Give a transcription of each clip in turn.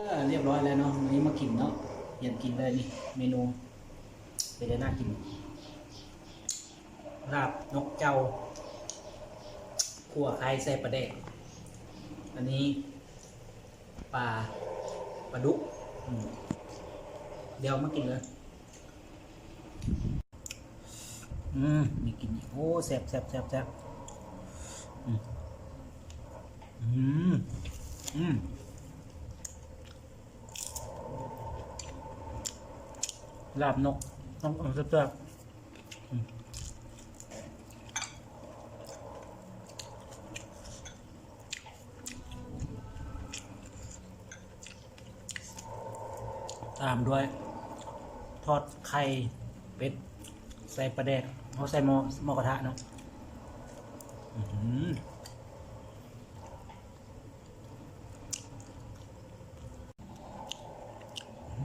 ເອີ ຮຽບຮ້ອຍແລ້ວເນາະ ມື້ນີ້ມາກິນເນາະ ຮຽນກິນເລີຍນີ້ ເມນູເປັນໄດ້ໜ້າກິນ ລາບນົກເຈົ້າ ຂົ້ວໄຂ່ໃສ່ປາແດກ ອັນນີ້ປາ ປາດຸກ ອືມ ດຽວມາກິນເລີຍ. ອືມ ມີກິນອີກ ໂອ້ ແຊບໆໆໆ ອືມ ອືມ ອືມ ລາບນົກ ແຊບໆ ອືມ. ຕາມດ້ວຍທອດໄຂ່ເປັດໃສ່ປາແດກ ເອົາໃສ່ໝໍ້ ໝໍ້ກະທະເນາະ ອືມ ອ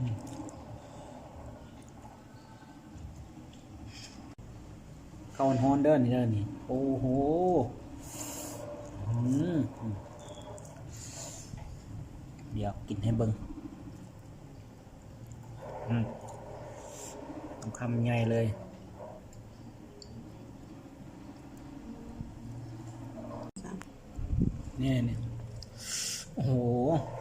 ືມ. ເຂົ້າຮ້ອນໆເດີນີ້ເດີນີ້ ໂອ້ໂຫ ອືມ ດຽວກິນໃຫ້ເບິ່ງ ອືມ ຄຳໃຫຍ່ເລີຍ ນີ້ໆ ໂອ້ໂຫ.